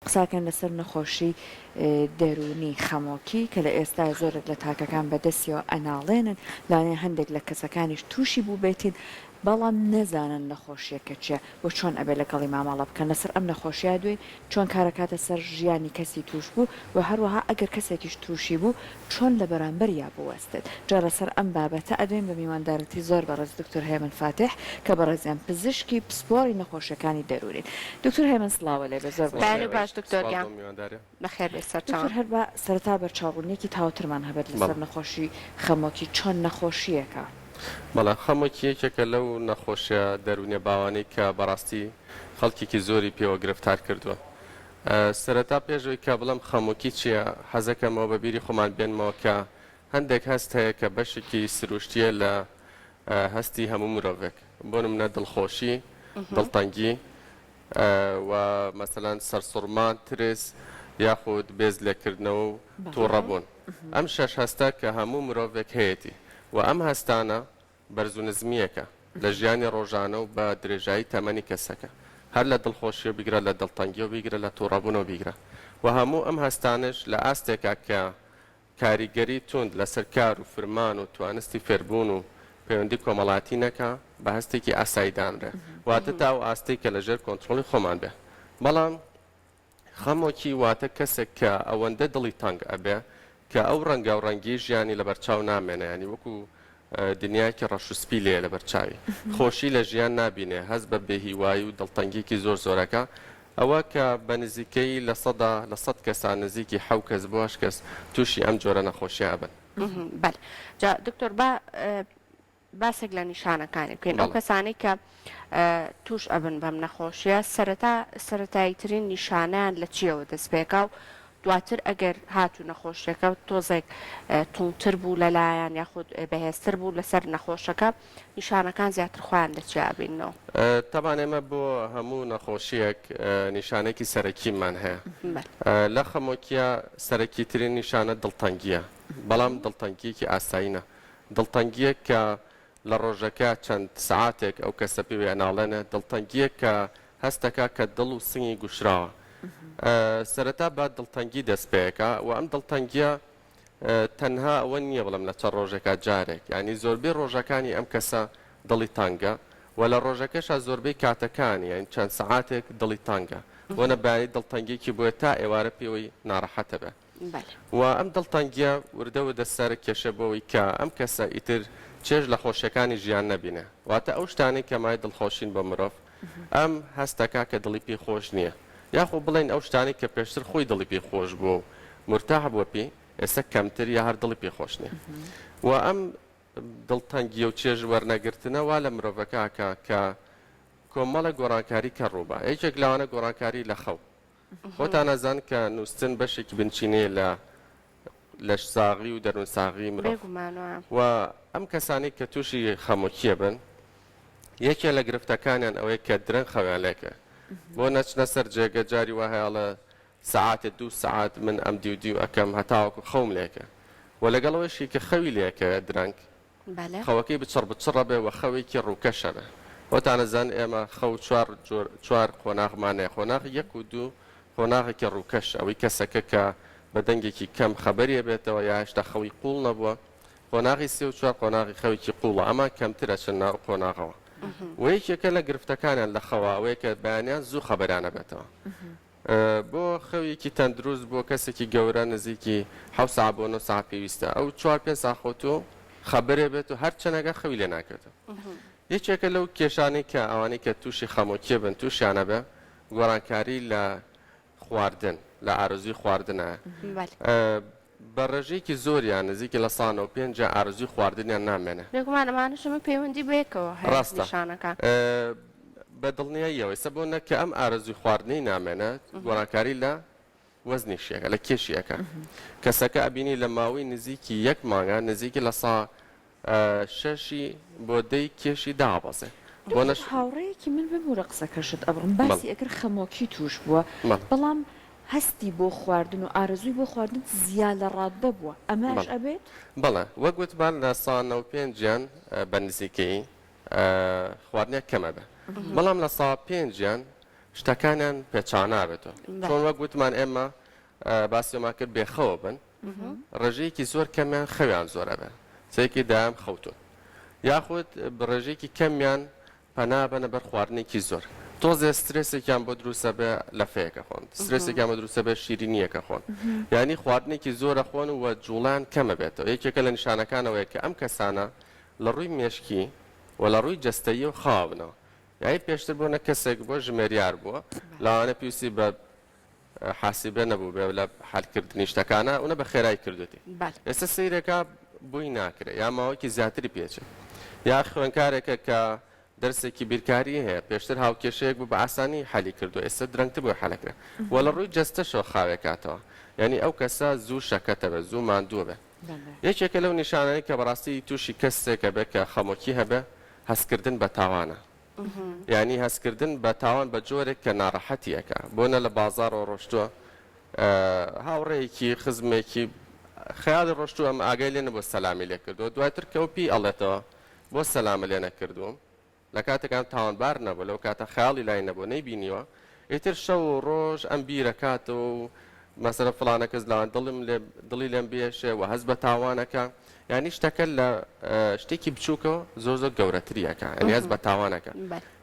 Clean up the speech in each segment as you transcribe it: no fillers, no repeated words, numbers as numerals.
قساکەن لەسەر نەخۆشی دەروونی خەمۆکی کە لە ئێستایا زۆرێک لە تاکەکان بەدەستیەوە ئەناڵێنن، لەوانەیە هەندێک لە کەسەکانیش تووشی بووبێتین بەڵام نەزانن نەخۆشیەکە چیە و چۆن ئەبێ لەگەڵی مامەڵە بکەن، لەسەر ئەم نەخۆشیە دوێین چۆن کارەکاتە سەر ژیانی کەسی تووشبوو و هەروەها ئەگەر کەسێکیش تووشی بوو چۆن لە بەرامبەریا بوەستێت جا لەسەر ئەم بابەتە ئەدوێین بە میواندارەتی زۆر بەڕێز دکتۆر هێمن فاتیح کە بەڕێزیان پزیشکی پسپۆڕی نەخۆشیەکانی دەروونین دکتۆر هێمن سڵاوە لێبێ زۆر بەخێر بەیانی بێی. باش دکتۆر سپاس گیان بۆ میوانداریە. بەخێر بێی دکتۆر سەرچاوم. هەر با سەرەتا بەرچاوڕوونیەکی تەواوترمان هەبێت لەسەر بەڵێ. نەخۆشی خەمۆکی چۆن نەخۆشیەکە؟ بەڵێ خەمۆکی یەکێکە لەو نەخۆشیە دەروونیە باوانەی کە بەڕاستی خەڵکێکی زۆری پێوە گرفتار کردووە. سەرەتا پێش ئەوەی کە بڵێم خەمۆکی چییە، حەزەکەم ئەوە بە بیری خۆمان بێنمەوە کە هەندێک هەست هەیە کە بەشێکی سروشتییە لە هەستی هەموو مرۆڤێک. بۆ نمونە دڵخۆشی، دڵتەنگی و مەسەلەن سەرسوڕمان، ترس یاخود بێز لێکردنەوە و تووڕەبوون. ئەم شەش هەستە کە هەموو مرۆڤێک هەیەتی و ئەم هەستانە بەرز و نزمییەکە لە ژیانی ڕۆژانە و بە درێژایی تەمەنی کەسەکە، هەر لە دڵخۆشییەوە بیگرە، لە دڵتەنگییەوە بیگرە، لە تووڕەبوونەوە بیگرە و هەموو ئەم هەستانەش لە ئاستێکا کە کاریگەری توند لەسەر کار و فرمان و توانستی فێربوون و پەیوەندی کۆمەڵایەتی نەکا، بە هەستێکی ئاسایی دانرێ، واتە تا ئەو ئاستەی کە لەژێر کۆنترۆڵی خۆمان بێ. بەڵام خەمۆکی واتە کەسێک کە ئەوەندە دڵی تەنگ ئەبێ کە ئەو ڕەنگاو ڕەنگیەی ژیانی لەبەرچاو نامێنێ یانی وەکو دنیایەکی ڕەش و سپی لێیە لەبەرچاوی خۆشی لە ژیان نابینێ هەست بە بێهیوایی و دڵتەنگیەکی زۆر زۆرەکا ئەوە کە بە نزیکەیی 100% کەسان نزیکی حەو کەس بۆ هەشت کەس توشی ئەم جۆرە نەخۆشیە ئەبن. بەلێ جا دکتۆر با باسێک لە نیشانەکانی بکەین ئەو کەسانەی کە توش ئەبن بەم نەخۆشیە سەرەتا سەرەتاییترین نیشانەیان لە چیەوە دەست پێکا و دواتر ئەگەر هاتوو نەخۆشیەکە تۆزێک توندتر بوو لەلایان یاخود بەهێزتر بوو لەسەر نەخۆشەکە نیشانەکان زیاتر خۆیان لە چیا ئەبیننەوە؟ تەبعەن ئێمە بۆ هەموو نەخۆشیەک نیشانەیەکی سەرەکیمان هەیە لە خەمۆکیە سەرەکیترین نیشانە دڵتەنگیە بەڵام دڵتەنگیەکی ئاسایی نا دڵتەنگییەک کە لە ڕۆژەکە چەند سەعاتێک ئەو کەسە پێوی ئەناڵێنێ، دڵتەنگییەک کە هەست دەکا کە دڵ و سنگی گوشراوە. سەرەتا بە دڵتەنگی دەست پێ ئەکا و ئەم دڵتەنگییە تەنها ئەوە نییە بڵێم لە چەند ڕۆژێکا جارێک، یانی زۆربەی ڕۆژەکانی ئەم کەسە دڵی تەنگە و لە ڕۆژەکەشا زۆربەی کاتەکانی یانی چەند سەعاتێک دڵی تەنگە. بۆ نە بەیانی دڵتەنگییەکی بۆیە تا ئێوارە پێوەی ناڕەحەتە بێ. و ئەم دڵتەنگیە وردە وردە سەر کێشە بۆوەی کە ئەم کەسە ئیتر چێژ لە خۆشیەکانی ژیان نەبینێ واتە ئەو شتانەی کە مایەی دڵخۆشین بۆ مرۆڤ ئەم هەست دەکا کە دڵی پێی خۆش نیە یاخۆ بڵێین ئەو شتانەی کە پێشتر خۆی دڵی پێی خۆش بووە و مورتاح بووە پێی ئێستا کەمتر یا هەر دڵی پێ خۆش نیە و ئەم دڵتەنگیە و چێژ وەرنەگرتنە وا لە مرۆڤەکە ئەکا کە کۆمەڵێک گۆڕانکاری کە ڕووبا یەکێک لەوانە گۆڕانکاری لە خەو خۆتان ئەزانن کە نووستن بەشێکی بنچینەیە لە لەشساغی و دەروونساغی مرۆڤ بێگومان وایە. و ئەم کەسانەی کە تووشی خەمۆکیە بن یەکێ لە گرفتەکانیان ئەوەیە کە درەنگ خەویان لێکە بۆ نەچنە سەر جێگە جاری وا هەیە ئەڵێ سەعاتێ دوو سەعات من ئەم دیو دیو ئەکەم هەتاوەکو خەوم لێکە و لەگەڵ ئەوەیشی کە خەوی لێکەوێ درەنگ بەلێ. خەوەکەی بچڕ بچڕە بێ وە خەوێکی ڕووکەشە بێ. خۆتان ئەزانن ئێمە خەو چوار جۆر چوار قۆناغمان هەیە قۆناغی یەک و دوو قۆناغێکی ڕووکەش ئەوەی کەسەکە کە بە دەنگێکی کەم خەبەری ئەبێتەوە یا هێشتا خەوی قووڵ نەبووە قۆناغی سێ و چوار قۆناغی خەوێکی قووڵە ئەمان کەمتر ئەچن ناو قۆناغەوە وە یەکێکە لە گرفتەکانیان لە خەوا ئەوەیە کە بەیانیان زوو خەبەریان ئەبێتەوە بۆ خەوێکی تەندروست بۆ کەسێکی گەورە نزیکی حەوت سەعات بۆ نۆ سەعات پێویستە ئەو چوار پێنج سەعات خەوتوو خەبەرێ بێت و هەر چەنەکە خەوی لێ ناکەوێتەوە یەکێکە لەو کێشانەی کە ئەوانەی کە تووشی خەمۆکیە بن تووشیانە بێ گۆڕانکاری لە خواردن لە ئارەزووی خواردنە بە ڕێژەیەکی زۆریان نزیکی لە سا 95 ئارەزووی خواردنیان نامێنێ. بێگومان ئەمانەش ئەمە پەیوەندی بەیەکەوە هەیە ڕاستە نیشانەکان. بە دڵنیاییەوە ئێستا بۆ نە کە ئەم ئارەزووی خواردنەی نامێنێ گۆڕانکاری لە وەزنیشی ئەکا لە کێشی ئەکا کەسەکە ئەبینی لە ماوەی نزیکی یەک مانگا نزیکی لە سا شەشی بۆ دەی کێشی دابەزێ بۆ دکتۆر نەش هاوڕێیەکی من ببورە قسەکەشت ئەبڕم بەڵێ. باسی ئەکرد خەمۆکی توش بووە بەڵێ. بەڵام هەستی بۆ خواردن و ئارەزووی بۆ خواردن زیا لە ڕاددە بووە ئەمەش بەڵێ ئەبێت؟ بەڵێ وەک وتمان 95% یان بە نزیکەیی خواردنیان کەم ئەبێ بەڵام 5% یان. شتەکانیان پێچەوانە ئەبێتەوە. چۆن وەک وتمان ئێمە باسی ئەومان کرد بێخەوە بن، ڕێژەیەکی زۆر کەمیان خەویان زۆر ئەبێ، سەیەکی دایم خەوتوون. یاخود ڕێژەیەکی کەمیان پەنا بەنە بەر خواردنێکی زۆر. تۆزێ سترێسێکیان بۆ دروست ئەبێ لەفەیەک ئەخۆن، سترێسێکیان بۆ دروست ئەبێ شیرینییەک ئەخۆن. یانی خواردنێکی زۆر ئەخۆن و جووڵەیان کەم ئەبێتەوە. یەکێکە لە نیشانەکان ئەوەیە کە ئەم کەسانە لە ڕووی مێشکی و لە ڕووی جەستەییەوە خاو ئەبنەوە. یانی پێشتر بۆ نە کەسێک بووە ژمێریار بووە لەوانە پێویستی بە حاسیبە نەبوو بێ لە حەلکردنی شتەکانە ئەونە بە خێرای کردوێتی ئێستا سەیرەکە بۆی ناکرێ یا ماوەیەکی زیاتری پێچێت یا خوێنکارێکە کە دەرسێکی بیرکاری هەیە پێشتر هاوکێشەیەک بوو بە ئاسانی حەلی کردو ئێستا درەنگتر بۆی حەلەکرێ و لە ڕووی جەستەشەوە خاوێکاتەوە یعنی ئەو کەسە زوو شەکەتە بێ زوو ماندووە بێ یەکێکە لەو نیشانانەی کە بەڕاستی تووشی کەسێکە بێ کە خەمۆکی هەبێ هەستکردن بە تاوانە یانی هەستکردن بە تاوان بە جۆرێک کە ناڕەحەتی ئەکا بۆ نە لە بازاڕەوە ڕۆشتووە هاوڕێیەکی خزمێکی خەیاڵی ڕۆشتووە ئەم ئاگای لێ نەبووە سەلامی لێ کردووە دواتر کە ئەو پێی ئەڵێتەوە بۆ سەلامە لێ نەکردووم لە کاتێکا تاوانبار نەبووە لەو کاتە خەیاڵی لای نەبووە نەیبینیوە ئیتر شەو و ڕۆژ ئەم بیرەکاتەوە و مەسەلەن فڵانە کەس لاوان دڵم لێ دڵی لێم بێشێ و هەست بە تاوانەکە یانی شتەکە لە شتێکی بچووکەوە زۆر زۆر گەورەتری ئەکا یانی هەست بە تاوانەکە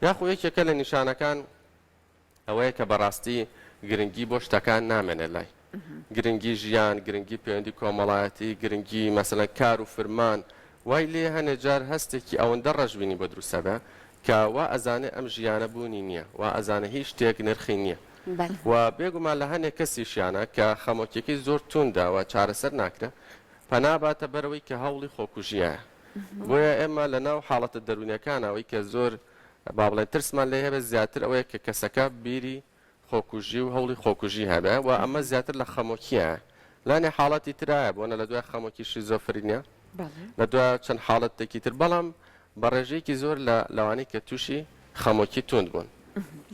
یاخۆ یەکێکە لە نیشانەکان ئەوەیە کە بەڕاستی گرنگی بۆ شتەکان نامێنێ لای گرنگی ژیان، گرنگی پەیوەندی کۆمەڵایەتی، گرنگی مەسەلەن کار و فرمان، وای لێ هەنێ جار هەستێکی ئەوەندە ڕەشبینی بۆ دروست ئەبێ کە وا ئەزانێ ئەم ژیانە بوونی نییە، وا ئەزانێ هیچ شتێک نرخی نییە. و بێگومان لە هەنێ کەسیشیانە کە خەمۆکیەکەی زۆر توندە و چارەسەر ناکرێ پەنا باتە بەرەوەی کە هەوڵی خۆکوژییە. بۆیە ئێمە لە ناو حاڵەتە دەروونیەکانا ئەوەی کە زۆر با بڵێین ترسمان لێی هەبێت زیاتر ئەوەیە کە کەسەکە بیری خۆکوژی و هەوڵی خۆکوژی هەبێ و ئەمە زیاتر لە خەمۆکییە لانێ حاڵەتی ترایە بۆنە لە دوای خەمۆکی شیزۆفرینیا لە دوای چەند حاڵەتێکی تر بەڵام بە ڕێژەیەکی زۆر لە لەوانەی کە تووشی خەمۆکی توند بوون.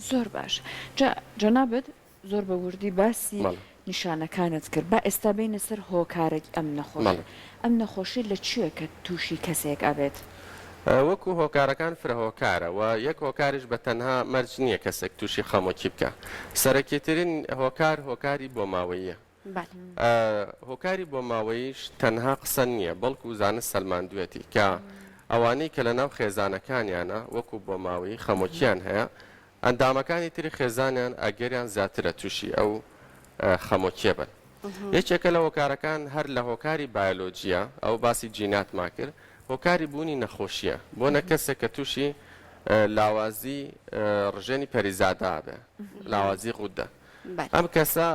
زۆر باش جا جەنابت زۆر بە وردی باسی نیشانەکانت کرد با ئێستا بێینە سەر هۆکارەکی ئەم نەخۆشیە ئەم نەخۆشیە لە چیە کە توشی کەسێک ئەبێت؟ وەکو هۆکارەکان فرە هۆکارە و یەک هۆکاریش بە تەنها مەرج نییە کەسێک توشی خەمۆکی بکا سەرەکیترین هۆکار هۆکاری بۆماوەییە هۆکاری بۆماوەییش تەنها قسە نییە بەڵکو زانست سەلماندوێتی کە ئەوانەی کە لەناو خێزانەکانیانە وەکو بۆماوەیی خەمۆکیان هەیە ئەندامەکانی تری خێزانیان ئەگەریان زیاترە تووشی ئەو خەمۆکیە بن. یەکێکە لە هۆکارەکان هەر لە هۆکاری بایۆلۆجیە، ئەو باسی جیناتمان کرد، هۆکاری بوونی نەخۆشیە، بۆنە کەسێک کە تووشی لاوازی ڕژێنی پەریزادە بێ، لاوازی غودە، ئەم کەسە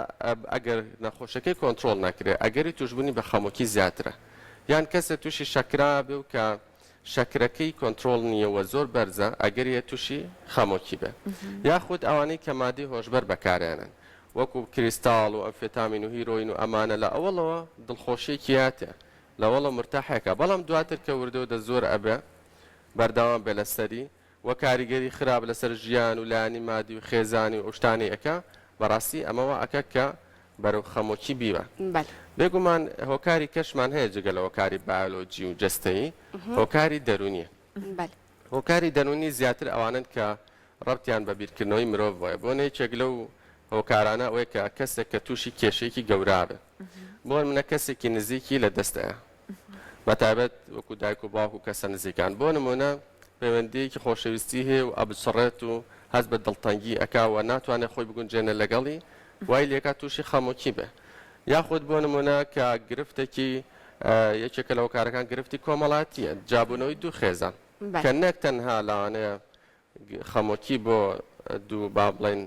ئەگەر نەخۆشەکەی کۆنترۆڵ نەکرێ ئەگەری تووشبوونی بە خەمۆکی زیاترە، یان کەسێک تووشی شەکرە بێ و کە شەکرەکەی کۆنترۆڵ نییە و زۆر بەرزە ئەگەری هەیە تووشی خەمۆکی بێ یاخود ئەوانەی کە مادەی هۆشبەر بەکارئەهێنن وەکو کریستاڵ و ئەمفێتامین و هیرۆین و ئەمانە لە ئەوەڵەوە دڵخۆشیەکی هاتێ لەوەڵە مورتاحێکە بەڵام دواتر کە وردە وردە زۆر ئەبێ بەردەوام بێ لەسەری و کاریگەری خراپ لەسەر ژیان و لایەنی مادی و خێزانی و ئەو شتانەی ئەکا، بەڕاستی ئەمە وا ئەکا کە بەرەو خەمۆکی بیبا. بێگومان هۆکاری کەشمان هەیە جگە لە هۆکاری بایۆلۆجی و جەستەیی، هۆکاری دەروونیە. هۆکاری دەروونی زیاتر ئەوانەن کە ڕەبتیان بە بیرکردنەوەی مرۆڤ هەیە. بۆنە یەکێک لەو هۆکارانە ئەوەیە کە کەسێک کە تووشی کێشەیەکی گەورە بێ. بۆنمونە کەسێکی نزیکی لە دەست ئەیا. بەتایبەت وەکو دایک و باوک و کەسە نزیکان بۆ نمونە پەیوەندیەکی خۆشەویستی هەیە و ئەبچڕێت و هەست بە دڵتەنگی ئەکا و ناتوانێت خۆی بگونجێنێ لەگەڵی وای لێکا تووشی خەمۆکی بێ یاخود بۆ نمونە کە گرفتێکی یەکێکە لە هۆکارەکان گرفتی کۆمەڵاتیە جیابوونەوەی دوو خێزان کە نەک تەنها لەوانەیە خەمۆکی بۆ دوو با بڵێین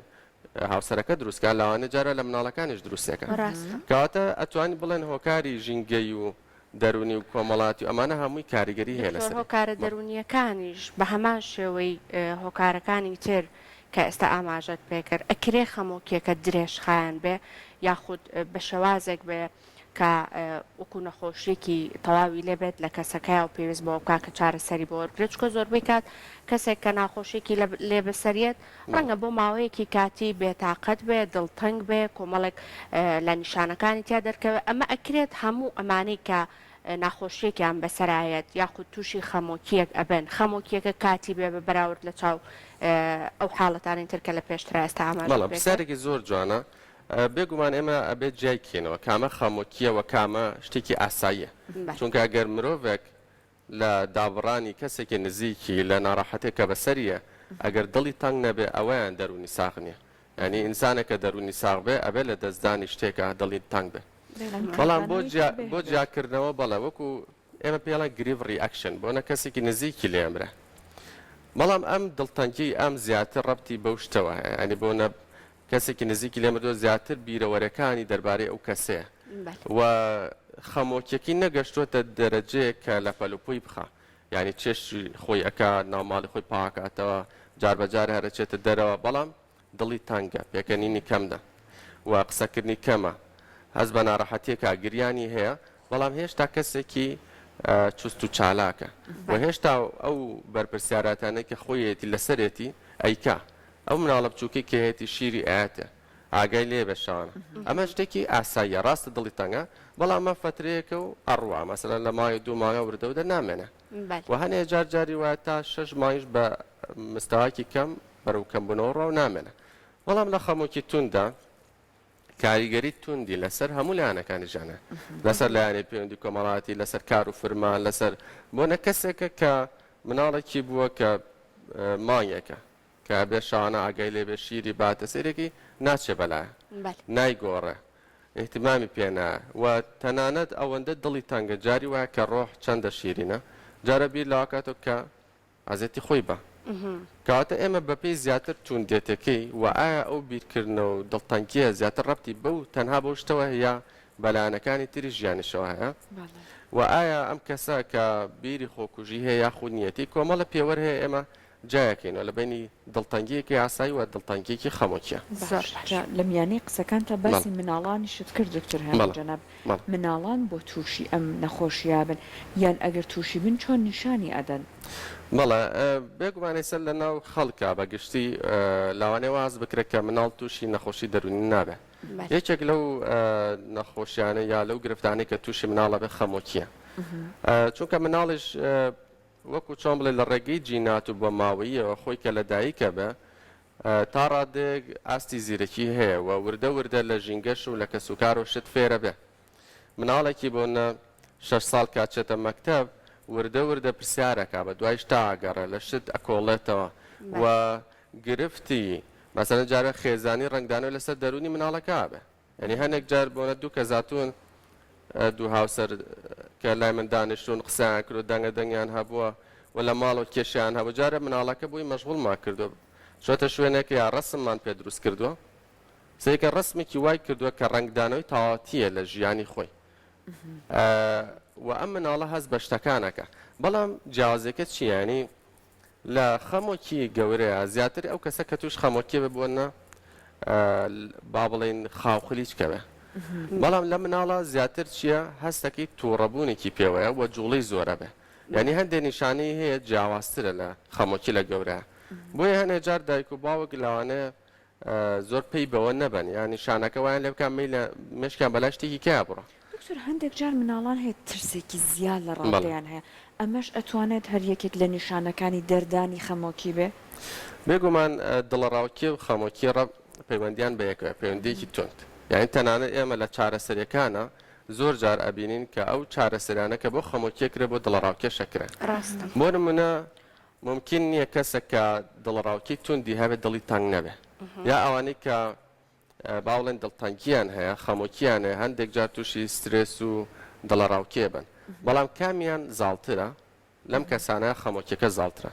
هاوسەرەکە دروست کا لەوانەیە جارە لە مناڵەکانیش دروستەکە کەواتە ئەتوانی بڵێن هۆکاری ژینگەی و دەرونی و کۆمەڵاتی و ئەمانە هەمووی کاریگەری هەیە دکتۆر لەسەری. هۆکارە دەرونیەکانیش بە هەمان شێوەی هۆکارەکانی تر کە ئێستا ئاماژەت پێکرد ئەکرێ خەمۆکیەکە درێژخایەن بێ یاخود بە شێوازێک بێ کە وەکو نەخۆشیەکی تەواوی لێ بێت لە کەسەکەیا و پێویست بەوە بکا کە چارەسەری بۆ وەربگرێت چونکە زۆربەی کات کەسێک کە ناخۆشیەکی لێ بەسەریەت ڕەنگە بۆ ماوەیەکی کاتی بێتاقەت بێ دڵتەنگ بێ کۆمەڵێک لە نیشانەکانی تیا دەرکەوێت ئەمە ئەکرێت هەموو ئەمانەی کە. ناخۆشیەکیان بەسەرایەت یاخود تووشی خەمۆکیەک ئەبن خەمۆکیەکە کاتی بێ بە بەراورد لە چاو ئەو حاڵەتانەی تر کە لە پێشترا ئێستا ئاماژەت بەڵێ پێ کرد؟ پرسیارێکی زۆر جوانە بێ گومان ئێمە ئەبێت جیای کەینەوە کامە خەمۆکیە وە کامە شتێکی ئاساییە بەڵێ. چونکە ئەگەر مرۆڤێک لە دابڕانی کەسێکی نزیکی لە ناڕەحەتێک کە بەسەریە ئەگەر دڵی تەنگ نەبێ ئەوەیان دەروونی ساغ نیە یانی ئینسانێک کە دەروونی ساغ بێ ئەبێ لە دەستدانی شتێکا دڵی تەنگ بێ بەڵام بۆ جیا بۆ جیاکردنەوە بەڵێ وەکو ئێمە پێی ئەڵێن grief reaction بۆ نە کەسێکی نزیکی لێ ئەمرێ بەڵام ئەم دڵتەنگی ئەم زیاتر ڕەبتی بەو شتەوە هەیە یانی بۆ نە کەسێکی نزیکی لێ مردووە زیاتر بیرەوەرەکانی دەربارەی ئەو کەسەیە و خەمۆکیەکەی نەگەشتووەتە دەرەجەیەک کە لە پەلوپۆی بخا یانی چێشتی خۆی ئەکا ناو ماڵی خۆی پاکاتەوە جار بە جار هەرەچێتە دەرەوە بەڵام دڵی تەنگە پێکەنینی کەمدە و قسەکردنی کەمە هەست بە ناڕەحەتیەکە گریانی هەیە بەڵام هێشتا کەسێکی چوست و چالاکە و هێشتا ئەو بەرپرسیاراتانەی کە خۆیەتی لەسەرێتی ئەیکا ئەو مناڵە بچوکەی کە هەیەتی شیری ئەیاتێ ئاگای لێ بێ شەوانە ئەمە شتێکی ئاساییە ڕاستە دڵی تەنگە بەڵام ئەمە فەترەیەکە و ئەڕوا مەسەلەن لە مانگێک دوو مانگە وردە وردە نامێنێ و هەنێ جار جاری وایە تا شەش مانگیش بە مستەواکی کەم بەرەو کەمبوونەوە ڕوا و نامێنێ بەڵام لە خەمۆکی توندا کاریگەری توندی لەسەر هەموو لایەنەکانی ژیانە لەسەر لایەنی پەیوەندی کۆمەڵایەتی لەسەر کار و فرمان لەسەر بۆنە کەسێکە کە مناڵێکی بووە کە مانگێکە کە ئەبێ شەوانە ئاگای لێ بێ شیری باتە سەیرێکی ناچێ بەلایە نایگۆڕێ ئیهتیمامی پێ نایە و تەنانەت ئەوەندە دڵی تەنگە جاری وایە کە ڕۆح چەندە شیرینە جارە بیر لەوە کاتەوە کە ئازێتی خۆی بە کەواتە ئێمە بەپێی زیاتر توندێتەکەی و ئایا ئەو بیرکردنەوە و دڵتەنگیە زیاتر ڕەبتی بەو تەنها بەو شتەوە هەیە یا بە لایەنەکانی تری ژیانیشەوە هەیە و ئایا ئەم کەسە کە بیری خۆکوژی هەیە یاخود نیەتی کۆمەڵە پێوەر هەیە ئێمە جیایەکەینەوە لە بەینی دڵتەنگییەکی ئاسایی و دڵتەنگییەکی خەمۆکیە. زۆر باش. جا لە میانەی قسەکانتا باسی مناڵانیشت کرد دکتۆر هێمن جەناب، مناڵان بۆ تووشی ئەم نەخۆشیە بن یان ئەگەر تووشی بن چۆن نیشانی ئەدەن؟ بەڵێ بێگومان ئێستا لە ناو خەڵکا بە گشتی لاوانەیە وا هەست بکرێت کە مناڵ تووشی نەخۆشی دەروونی نابێ. یەکێک لەو نەخۆشیانە یا لەو گرفتانەی کە تووشی مناڵ ئەبێ خەمۆکیە. چونکە مناڵیش وەکو چۆن بڵێ لە ڕێگەی جینات و بۆماوەییەوە خۆی کە لە دایکە بێ تا ڕادەیەک ئاستی زیرەکی هەیە و وردە وردە لە ژینگەش و لە کەسوکارەوە شت فێرە بێ. مناڵێکی بۆ نە شەش ساڵ کە ئەچێتە مەکتەب وردە وردە پرسیار ئەکا بە دوای شتا ئەگەڕێ لە شت ئەکۆڵێتەوە و گرفتی مەسەلەن جارێ خێزانی ڕەنگدانەوەی لەسەر دەروونی مناڵەکە ئەبێ. یانی هەنێک جار بۆنە دوو کەس هاتوون دوو هاوسەر کە لای من دانیشتوون قسەیان کردو دەنگە دەنگیان هەبووە و لە ماڵەوە کێشەیان هەبوو جارە مناڵەکە بۆی مەشغوڵمان کردووە چۆتە شوێنێک یا ڕەسممان پێ دروست کردووە سەیرکە ڕەسمێکی وای کردووە کە ڕەنگدانەوەی تەواوەتییە لە ژیانی خۆی و ئەم مناڵە هەست بە شتەکانەکە بەڵام جیاوازیەکە چییە ینی لە خەمۆکی گەورەیە زیاتر ئەو کەسە کە توش خەمۆکیە بێ بۆ نە با بڵێین خاوخلیچکە بێ بەڵام لە مناڵە زیاتر چییە هەستەکەی تووڕەبوونێکی پێوەیە و جوڵەی زۆرە بێ یعنی هەندێک نیشانەی هەیە جیاوازترە لە خەمۆکی لە گەورە بۆیە هەنێ جار دایک و باوک لەوانەیە زۆر پەی بەوە نەبەن یان نیشانەکە وایان لێ بکا مەیلە مێشکیان بەلای شتێکی کەیا بڕوا. دکتۆر هەندێک جار مناڵان هەیە ترسێکی زیاد لە ڕادەیان هەیە ئەمەش ئەتوانێت هەر یەکێک لە نیشانەکانی دەردانی خەمۆکی بێ؟ بێگومان دڵەڕاوکێ و خەمۆکی ڕە پەیوەندیان بە یەکەوە پەیوەندیەکی توند یانی تەنانەت ئێمە لە چارەسەریەکانا زۆر جار ئەبینین کە ئەو چارەسەریانە کە بۆ خەمۆکیە کرێ بۆ دڵەڕاوکێش ئەکرێ ڕاستە. بۆ نمونە مومکین نییە کەسێک کە دڵەڕاوکێی توندی هەبێت دڵی تەنگ نەبێت یا ئەوانەی کە با بڵێن دڵتەنگیان هەیە خەمۆکیان هەیە هەندێک جار تووشی سترێس و دڵەڕاوکێ بن بەڵام کامیان زاڵترە لەم کەسانە خەمۆکیەکە زاڵترە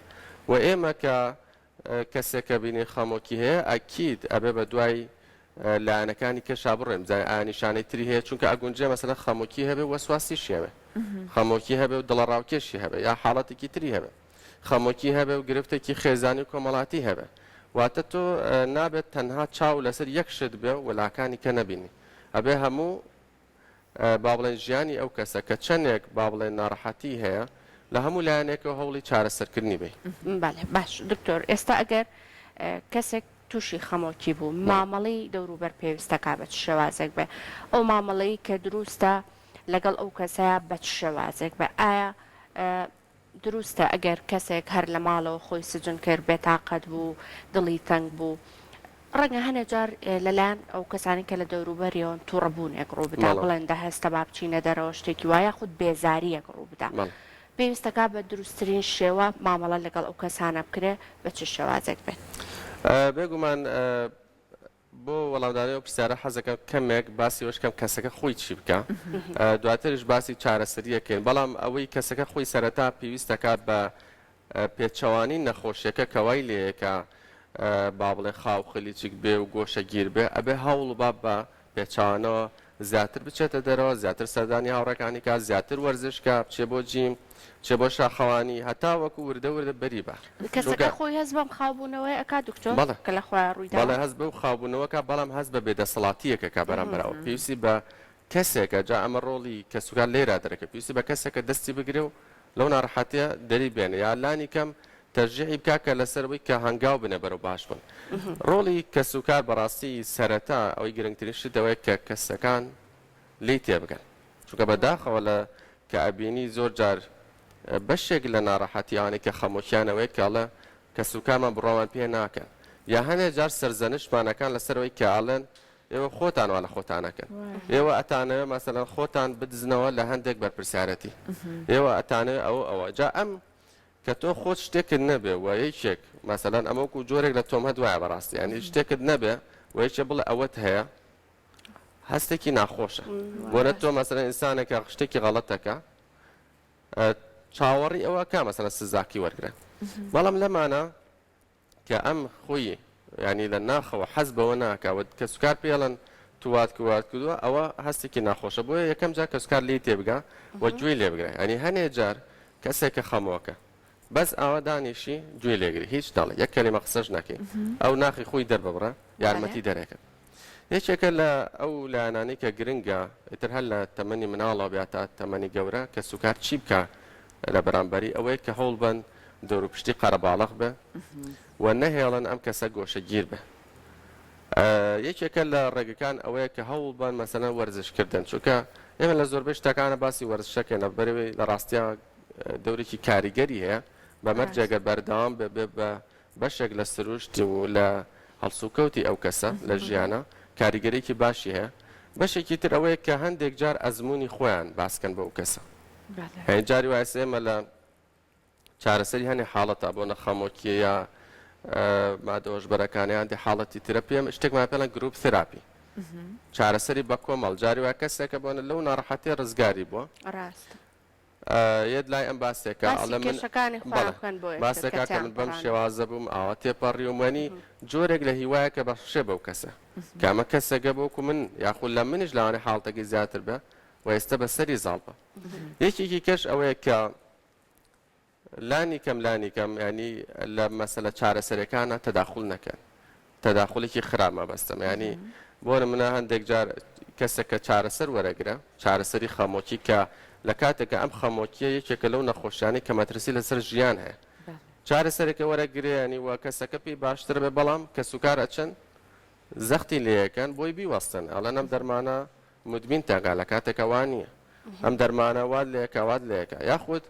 و ئێمە کە کەسێکە بینی خەمۆکی هەیە ئەکید ئەبێ بە دوای لایەنەکانی کەشا بڕۆین بزانین ئایا نیشانەی تری هەیە چونکە ئەگونجێ مەسەلەن خەمۆکی هەبێ وەسواسیشی هەبێ خەمۆکی هەبێ و دڵەڕاوکێشی هەبێ یا حاڵەتێکی تری هەبێ خەمۆکی هەبێ و گرفتێکی خێزانی و کۆمەڵاتی هەبێ واتە تۆ نابێت تەنها چاو لەسەر یەک شت بێ و لاکانی کە نەبینی ئەبێ هەموو با بڵێن ژیانی ئەو کەسە کە چەندێک با بڵێن ناڕەحەتی هەیە لە هەموو لایەنێکەوە هەوڵی چارەسەرکردنی بەی. بەڵێ باش دکتۆر ئێستا ئەگەر کەسێک تووشی خەمۆکی بوو مامەڵەی دەوروبەر پێویستەکا بە چ شێوازێک بێ ئەو مامەڵەی کە دروستە. لەگەڵ ئەو کەسەیا بە چ شێوازێک بێ؟ ئایا دروستە ئەگەر کەسێک هەر لە ماڵەوە خۆی سجن کرد، بێتاقەت بوو، دڵی تەنگ بوو، ڕەنگە هەنێ جار لەلایەن ئەو کەسانەی کە لە دەوروبەریەوەن توڕەبوونێک ڕوو بدا، بڵێن دە هەستە با بچینە دەرەوە شتێکی وا یاخود بێزارییەک ڕوو بدا. پێویستەکا بە دروستترین شێوە مامەڵە لەگەڵ ئەو کەسانە بکرێ بە چ شێوازێک بێت؟ بێگومان بۆ وەڵامدانەوەی ئەو پرسیارە حەزەکەم کەمێک باسی ئەوەش بکەم کەسەکە خۆی چی بکا دواتریش باسی چارەسەریەکەین بەڵام ئەوەی کەسەکە خۆی سەرەتا پێویست دەکات بە پێچەوانی نەخۆشیەکە کە وای لێیەکە با بڵێ خاو خلیچک بێ و گۆشەگیر بێ ئەبێ هەوڵ با بە پێچەوانەوە زیاتر بچێتە دەرەوە زیاتر سەردانی هاوڕێکانی کا زیاتر وەرزش کا بچێ بۆ جیم بچێ بۆ شاخەوانی هەتا وەکو وردە وردە بەری با کەسەکە خۆی هەست بەم خاوبوونەوەیە ئەکات دکتۆر بەڵێ کە لە خۆیا ڕووی داوە؟ بەڵێ هەست بەو خاوبوونەوە کا بەڵام هەست بە بێدەسەڵاتییەک ئەکا بەرامبەر ئەوە پێویستی بە کەسێکە جا ئەمە ڕۆڵی کەسوکار لێرا دەرەکەوێ پێویستی بە کەسێکە دەستی بگرێ و لەو ناڕەحەتیە دەری بێنێ یا لانی کەم تەشجیعی بکا کە لەسەر ئەوەی کە هەنگاو بنێ بەرەو باش بوون. ڕۆڵی کەسوکار بەڕاستی سەرەتا ئەوەی گرنگترین شت ئەوەیە کە کەسەکان لێی تێبگەن چونکە بە داخەوە لە کە ئەبینی زۆر جار بەشێک لە ناڕەحەتی ئەوانەی کە خەمۆکیان ئەوەیە کە ئەڵێ کەسوکارمان بڕوامان پێ ناکەن یا هەنێ جار سەرزەنشتمان ئەکان لەسەر ئەوەی کە ئەڵێن ئێوە خۆتان وا لە خۆتان ئەکەن ئێوە ئەتانەوێ مەسەلەن خۆتان بدزنەوە لە هەندێک بەرپرسیارەتی ئێوە ئەتانەوێ ئەوە ئەوە جا ئەم کە تۆ خۆت شتێکت نەبێ و یەکێک مەسەلەن ئەمە وەکو جۆرێک لە تۆمەت وایە بەڕاستی یانی شتێکت نەبێ و یەکێ بڵێ ئەوەت هەیە هەستێکی ناخۆشە بۆنە تۆ مەسەلەن ئینسانێکە شتێکی غەڵەتەکە چاوەڕی ئەوە کا مەسەلەن سزاکی وەرگرە بەڵام لەمانە کە ئەم خۆی یانی لە ناخەوە حەز بەوە ناکا و کەسوکار پێی ئەڵێن تو وات کرد وات کردووە ئەوە هەستێکی ناخۆشە بۆیە یەکەم جار کەسوکار لێی تێبگا و گوێی لێ بگرە یانی هەنێ جار کەسێک کە خەمۆکە بەس ئاوا دانیشی گوێی لێگری هیچ نەڵێ یەک کەلیمە قسەش نەکەی ئەو ناخی خۆی دەرببڕە یارمەتی دەرێکە یەکێکە لە ئەو لایەنانەی کە گرنگە ئیتر هەر لە تەمەنی مناڵەوە بێ تا تەمەنی گەورە کەسوکار چی بکا لە بەرامبەری ئەوەیە کە هەوڵ بەن دەوروپشتی قەرەباڵغ بێ و نەهێڵن ئەم کەسە گۆشەگیر بێ. یەکێکە لە ڕێگەکان ئەوەیە کە هەوڵ بەن مەسەلەن وەرزشکردن چونکە ئێمە لە زۆربەی شتەکانە باسی وەرزشەکەین لە بەرەوەی لە ڕاستیا دەورێکی کاریگەری هەیە بە مەرجێک گەر بەردەوام بێ بێ بە بەشێک لە سروشت و لە هەڵسوکەوتی ئەو کەسە لە ژیانا کاریگەریی باشی هەیە، بەشێکی تر ئەوەیە کە هەندێک جار ئەزموونی خۆیان باس کەن بۆ ئەو کەسە. یانی جاری وایە ئێستا ئێمە لە چارەسەری هەنێ حاڵەتا بۆ نەخەمۆکیە یا مادە هۆشبەرەکان یا هەندێک حاڵەتی ترە پێم شتێکمان پێڵێن group therapy چارەسەری بە کۆمەڵ جاری وایە کەسێکە بۆنە لەو ناڕەحەتیە ڕزگاری بووە. ڕاستە. یەت لای ئەم باسێکە باسی ئەڵێ من کێشەکانی خۆیان بەڵێ بکەن بۆ یەکتر باسێکا کە کە تیان من بەم پەڕاندوون. شێوازە بووم ئاوا تێپەڕیوم وەنی جۆرێک لە هیوایەکە بەخشێ بەو کەسە کە ئەمە کەسێکە بۆ وەکو من یاخود لە منیش لەوانەیە حاڵەتەکەی زیاتر بێ و ئێستە بەسەری زاڵ بە یەکێکی کەش ئەوەیە کە لانی کەم لانی کەم یانی لە مەسەلە چارەسەرەکانە تەداخول نەکەن تەداخولێکی خراپ مەبەستم یانی بۆ نمونە هەندێک جار کەسێک کە چارەسەر وەرەگرە چارەسەری خەمۆکی کە لە کاتێکە ئەم خەمۆکیە یەکێکە لەو نەخۆشیانەی کە مەترسی لەسەر ژیان هەیە چارەسەرێکە وەرەگرێ ینی وە کەسەکە پێی باشتر بێ بەڵام کەسوکار ئەچن زەختی لێیەکەن بۆی بیوەستن ئەڵێن ئەم دەرمانە مدمین تاکا لە کاتێکە وا نییە ئەم دەرمانە وات لێکە وات لێکە یاخود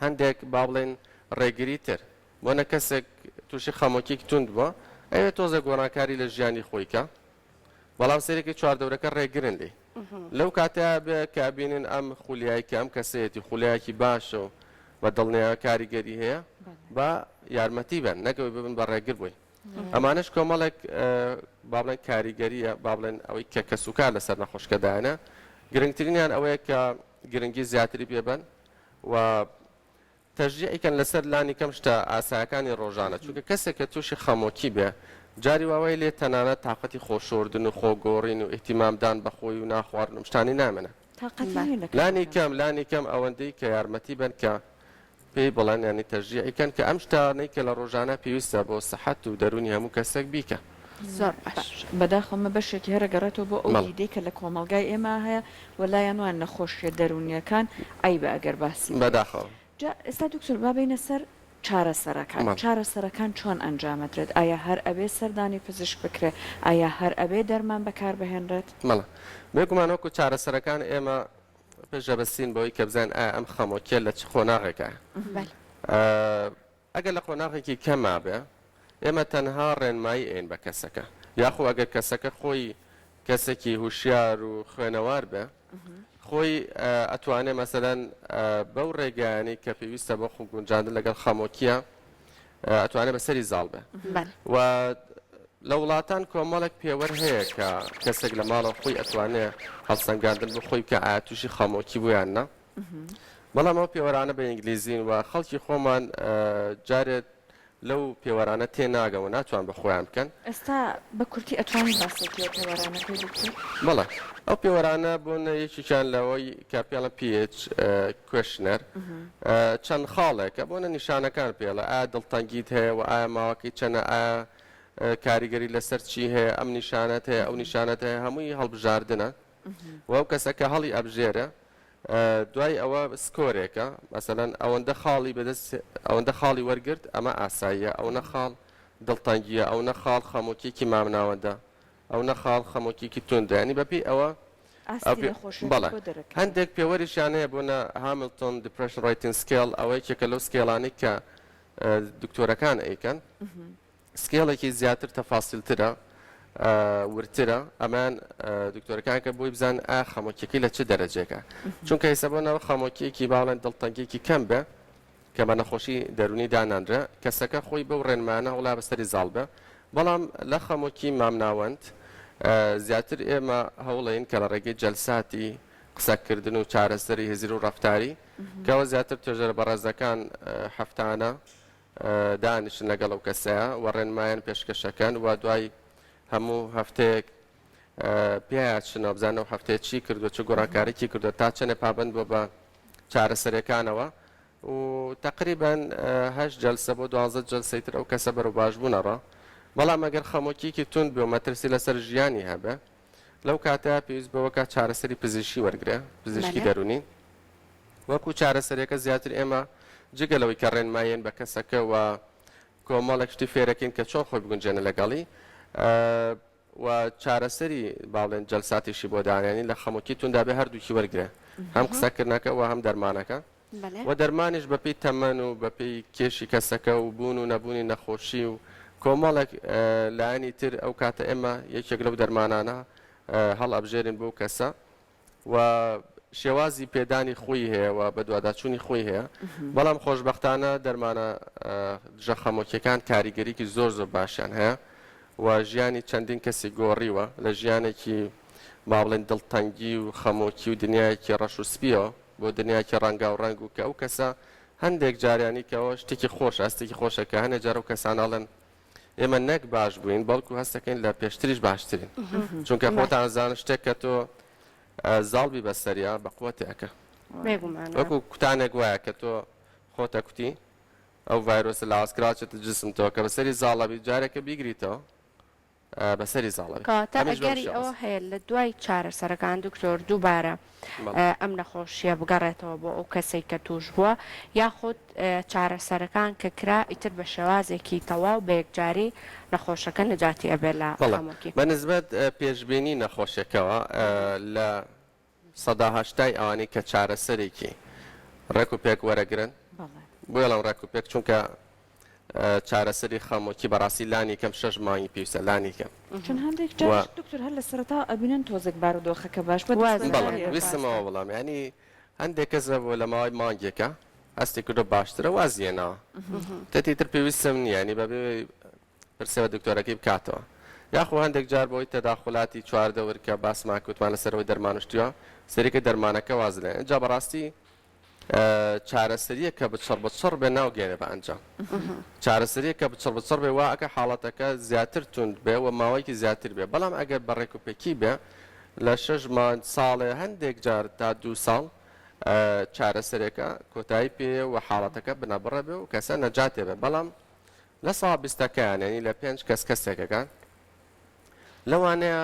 هەندێک با بڵێین ڕێگری تر بۆنە کەسێک تووشی خەمۆکیک توند بووە ئەوێ تۆزە گۆڕانکاری لە ژیانی خۆی کە بەڵام سەیرێکی چواردەورەکە ڕێگرن لێی لەو کاتەیا بێ کە ئەبینن ئەم خولیای کە ئەم کەسەیەتی خولیایەکی باشە و بە دڵنیا کاریگەری هەیە با یارمەتی بن نەکەوەی ببن بە ڕێگر بۆی ئەمانەش کۆمەڵێک با بڵێن کاریگەریە با بڵێن ئەوەی کە کەسوکار لەسەر نەخۆشکەدایانە گرنگترینیان ئەوەیە کە گرنگی زیاتری پێبەن و تەشجیعی کەن لەسەر لانی کەم شتە ئاسایەکانی ڕۆژانە چونکە کەسێک کە تووشی خەمۆکی بێ جاری وا وای لێ تەنانەت تاقەتی خۆ شۆردن و خۆ گۆڕین و ئیهتیمام دان بە خۆی و ناخواردن و شتانی نامێنێ تاقەتی نیە لە لانی کارەکان. کەم لانی کەم ئەوەندەی کە یارمەتی بەن کە پێی بڵێن یانی تەشجیعی کەن کە ئەم شتانەی کە لە ڕۆژانە پێویستە بۆ سەحەت و دەروونی هەموو کەسێک بیکە. زۆر باش. باشە بەداخەوە ئەمە بەشێکی هەرە گەڕێتەوە بۆ ئەو بەڵێ. دیدەی کە لە کۆمەڵگای ئێمە هەیە و لایان وایە نەخۆشیە دەروونیەکان عەیبە ئەگەر باسی بکەی. بەداخەوە. جا ئێستا دکتۆر با بێینە سەر چارەسەرەکان. بەڵێ. چارەسەرەکان چۆن ئەنجامەدرێت؟ ئایا هەر ئەبێ سەردانی پزیشک بکرێ؟ ئایا هەر ئەبێ دەرمان بەکاربهێنرێت؟ بەڵێ. بێگومان وەکو چارەسەرەکان ئێمە. پشت دەبەستین بەوەی کە بزانین ئایا ئەم خەمۆکیە لە چ قۆناغێکە. ئەگەر لە قۆناغێکی کەما بێ ئێمە تەنها ڕێنمایی ئەین بە کەسەکە یاخۆ ئەگەر کەسەکە خۆی کەسێکی هوشیار و خوێنەوار بێ خۆی ئەتوانێ مەسەلەن بەو ڕێگایانەی کە پێویستە بۆ خۆگونجاندن لەگەڵ خەمۆکیە ئەتوانێ بەسەری زاڵ بێ و لە وڵاتان کۆمەڵێک پێوەر هەیە کە کەسێک لە ماڵەوە خۆی ئەتوانێ هەڵسەنگاندن بۆ خۆی بکە ئایا تووشی خەمۆکی بوو یان نا بەڵام ئەو پێوەرانە بە ئینگلیزین و خەڵکی خۆمان جارێ لەو پێوەرانە تێناگەن و ناتوان بە خۆیان بکەن. ئێستا بە کورتی ئەتوانی باسێکی ئەو پێوەرانە بکەی دکتۆر؟ بەڵێ ئەو پێوەرانە بۆ نە یەکێکیان لەوەی کە پێڵە PH Questionnaire چەند خاڵێکە بۆ نە نیشانەکان پێڵە ئایا دڵتەنگیت هەیە و ئایا ماوەکەی چەنە ئایا کاریگەری لەسەر چی هەیە ئەم نیشانەت هەیە ئەو نیشانەت هەیە هەمووی هەڵبژاردنە و ئەو کەسە کە هەڵی ئەبژێرێ دوای ئەوە score ێکە مەسەلەن ئەوەندە خاڵی بەدەست ئەوەندە خاڵی وەرگرت ئەمە ئاساییە ئەونە خاڵ دڵتەنگیە ئەونە خاڵ خەمۆکیەکی مامناوەندە ئەونە خاڵ خەمۆکیەکی توندە یانی بەپێی ئەوە ئاستی نەخۆشیەکەت بەڵێ بۆ دەرەکەوێت. هەندێک پێوەریشیان هەیە بۆ نە Hamilton Depression Rating Scale ئەوە یەکێکە لەو scale انەی کە دکتۆرەکان ئەیکەن scale ێکی زیاتر تەفاسیلترە وردترە ئەمەیان دکتۆرەکان کە بۆی بزان ئا خەمۆکیەکەی لە چ دەرەجێکە چونکە ئێستا بۆ ناو خەمۆکیەکی باڵێن دڵتەنگێکی کەم بێ کە بە نەخۆشی دەرونی دانانرێ کەسەکە خۆی بەو ڕێنمانە هەوڵا بەسەری زاڵ بێ بەڵام لە خەمۆکی مامناوەند زیاتر ئێمە هەوڵین کە لە ڕێگەی جەلساتی قسەکردن و چارەسەری هزری و ڕەفتاری کەەوە زیاتر توێژەرە بەڕێزەکان هەفتانە دانیشن لەگەڵ ئەو کەسەیا و ڕێنمایان پێشکەشەکەن و دوای هەموو هەفتەیەک پێیا چنەوە بزانن ئەو هەفتەیە چی کردووە چ گۆڕانکاریی کردووە تا چەندێ پابەند بووە بە چارەسەریەکانەوە و تقریبا هەشت جەلسە بۆ 12 جەلسەی تر ئەو کەسە بەرەو باشبوون ئەڕا بەڵام ئەگەر خەمۆکیەکی توند بێ و مەترسی لەسەر ژیانی هەبێ لەو کاتە پێویست بەوەکە چارەسەری پزیشکی وەرگێ پزیشکی دەرونی وەکو چارەسەریەکە زیاتر ئێمە جگە لەوەی کە ڕێنماییەن بە کەسەکە و کۆمەڵێک شتی فێرەکەین کە چۆن خۆی بگونجێنە لەگەڵی و چارەسەری با بڵێن جەلساتیشی بۆ دانێنی لە خەمۆکی توندا بێ هەردووکی وەرگێ هەم قسەکردنەکە و هەم دەرمانەکە و دەرمانیش بەپێی تەمەن و بەپێی کێشی کەسەکە و بوون و نەبوونی نەخۆشی و کۆمەڵێک لایەنی تر ئەو کاتە ئێمە یەکێک لەو دەرمانانە هەڵ ئەبژێرین بۆ کەسە و شێوازی پێدانی خۆی هەیە و بەدواداچوونی خۆی هەیە، بەڵام خۆشبەختانە دەرمانە دژە خەمۆکیەکان کاریگەریی زۆر زۆر باشیان هەیە و ژیانی چەندین کەسی گۆڕیوە لە ژیانێکی با بڵێن دڵتەنگی و خەمۆکی و دنیایەکی ڕەش و سپیەوە بۆ دنیایەکی ڕەنگاو ڕەنگ و کە ئەو کەسە هەندێک جاریانی کەەوە شتێکی خۆش هەستێکی خۆشە کە هەنێ جار ئەو کەسانە ئەڵێن ئێمە نەک باش بووین بەڵکو هەستەکەین لە پێشتریش باشترین چونکە خۆتان زان شتێک کە تۆ زاڵبی بەسەریا بە قوتێکە وەکو کوتانێک وایە کە تۆ خۆتە کوتی ئەو ڤایرۆسە لاوازکراوە چێتە جسم تۆ کە بەسەری زاڵەبی جارێکە بیگریتەوە بەسەری زاڵەبی کەواتە ئەگەری ئەوە هەیە لە دوای چارەسەرەکان دکتۆر دووبارە ئەم نەخۆشییە بگەڕێتەوە بۆ ئەو کەسەی کە تووش بووە، یاخود چارەسەرەکان کە کرا ئیتر بە شێوازێکی تەواو بە یەکجاری نەخۆشەکە نەجاتی ئەبێت لە بەڵێ خەمۆکی؟ بە نسبەت پێشبینی نەخۆشیەکەوە لە سەدا هەشتای ئەوانەی کە چارەسەرێکی ڕێک و پێک وەرەگرن بۆیە ئەڵێم ڕێک و پێک چونکە چارەسەری خەمۆکی بەڕاستی لانی کەم شەش مانگی پێویستە لانی کەم. چون هەندێک جاریش دکتۆر هەر لە سەرەتاوە ئەبینن تۆزێک بارودۆخەکە باش بووە دەست بەجێ بەڵێ ویستم ئەوە بڵێم یانی هەندێک کەس هەبووە لە ماوەی مانگێکە هەستی کردووە باشترە وازی هێناوە وتێتی ئیتر پێویستم نییە یانی بەبێ پرسێ بە دکتۆرەکەی بکاتەوە یاخۆ هەندێک جار بەهۆی تەداخولاتی چواردەور کە باسمان کرد وتمان لەسەرەوەی دەرمان و شتیوە سەیرەکەی دەرمانەکە واز لێ ئینجا بەڕاستی چارەسەریەک کە بچڕ بچڕ بێ ناوگەێنێ بە ئەنجام. چارەسەریەک کە بچڕ بچڕ بێ وا ئەکا حاڵەتەکە زیاتر توند بێ و ماوەیەکی زیاتر بێ بەڵام ئەگەر بە ڕێک و پێکی بێ لە شەش مانگ ساڵێ هەندێک جار تا دوو ساڵ چارەسەرێکە کۆتایی پێیە و حاڵەتەکە بنەبڕە بێ و کەسە نەجاتێ بێ بەڵام لە سا بیستەکەیان یانی لە پێنج کەس کەسێکەکان لەوانەیە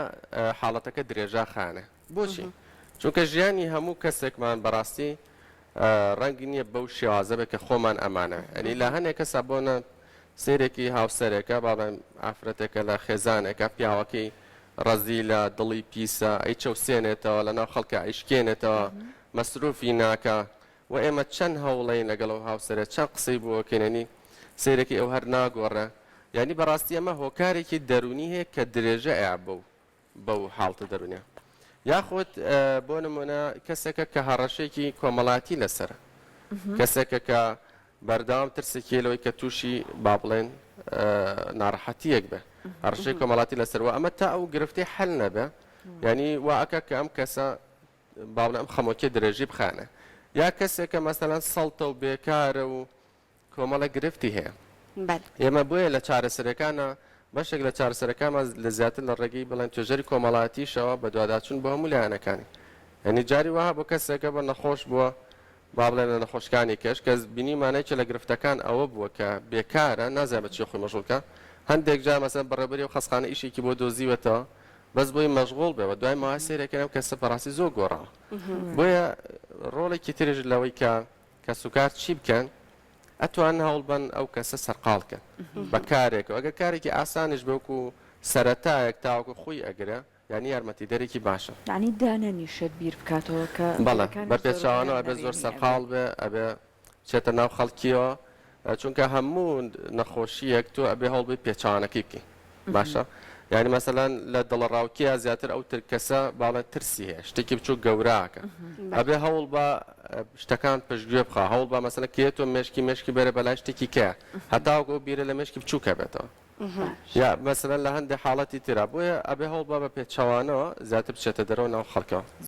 حاڵەتەکە درێژا خانە بۆچی؟ چونکە ژیانی هەموو کەسێکمان بەڕاستی ڕەنگ نییە بەو شێوازە بێت کە خۆمان ئەمانە ئەنی لە هەنێک کەسا بۆنە سێرێکی هاوسەرێکە باڵێن ئافرەتێکە لە خێزانێکە پیاوەکەی ڕەزیلە دڵی پیسە ئەی چەوسێنێتەوە لە ناو خەڵکە ئەیشکێنێتەوە. مەسروفی ناکا وە ئێمە چەند هەوڵەین لەگەڵ ئەو هاوسەرە چەند قسەی بۆ ئەکەین یانی سەیرەکەی ئەو هەر ناگۆڕێ یانی بەڕاستی ئەمە هۆکارێکی دەروونی هەیە کە درێژە ئەیا بەو بەو حاڵتە دەروونیە یاخود بۆ نمونە کەسێکە کە هەڕەشێکی کۆمەڵاتی لەسەرە کەسێکە کە بەردەوام ترسێکی لەوەی کە تووشی با بڵێن ناڕەحەتیەک بێ هەڕەشەی کۆمەڵاتی لەسەر وە ئەمە تا ئەو گرفتی حل نەبێ یعنی وا ئەکا کە ئەم کەسە با بڵێم ئەم خەمۆکیە درێژی بخانە یا کەسێکە مەسەلەن سەڵتە و بێکارە و کۆمەڵێک گرفتی هەیە بەلێ. ئێمە بۆیە لە چارەسەرەکانە بەشێک لە چارەسەرەکانمان لە زیاتر لە ڕێگەی بڵێن توێژەری کۆمەڵایەتیشەوە بەدواداچوون بۆ هەموو لایەنەکانی یعنی جاری وەها بۆ کەسێکە بە نەخۆش بووە با بڵێن لە نەخۆشکانی کەش کە بینیمانە یەکێ لە گرفتەکان ئەوە بووە کە بێکارە نازانێ بە چی خۆی مەشغوڵ کا هەندێک جار مەسەلەن بەڕێوبەری ئەو خەستخانە ئیشێکی بۆ دۆزیوەتەوە بەس بۆی مەشغوڵ بێ و دوای ماوە سەیرەکەن ئەم کەسە بەڕاستی زۆر گۆڕاوە بۆیە ڕۆڵێکی تریش لەوەی کە کەسوکار چی بکەن ئەتوانن هەوڵبەن ئەو کەسە سەرقاڵ کەن بە کارێکەوە ئەگەر کارێکی ئاسانیش بێ وەکو سەرەتایەک تاوەکو خۆی ئەگرێ یانی یارمەتیدەرێکی باشە. یانی دانەنیشێت بیر بکاتەوە کە بەڵێ بیرەکانیش بە زۆر پێچەوانەوە بەرهەم ئەبێ زۆر نەرێنی سەرقاڵ ئەبێت. بێ ئەبێ بچێتە ناو خەڵکیەوە چونکە هەموو نەخۆشیەک تۆ ئەبێ هەوڵبەی پێچەوانەکەی بکەی باشە یانی مەسەلەن لە دڵەڕاوکێیا زیاتر ئەو تر کەسە باڵێن ترسی هەیە شتێکی بچوک گەوراکە ئەبێ هەوڵ بە شتەکان پشتگوێ بخا هەوڵ بە مەسەلەن کێ تۆ مێشکی مێشکی بەرە بەلای شتێکی کەیە هەتاوەکو ئەو بیرە لە مێشکی بچوکە بێتەوە یا مەسەلەن لە هەندێک حاڵەتی ترا بۆیە ئەبێ هەوڵ بە بە پێچەوانەوە زیاتر بچێتە دەرەوە ناو خەڵکەوە.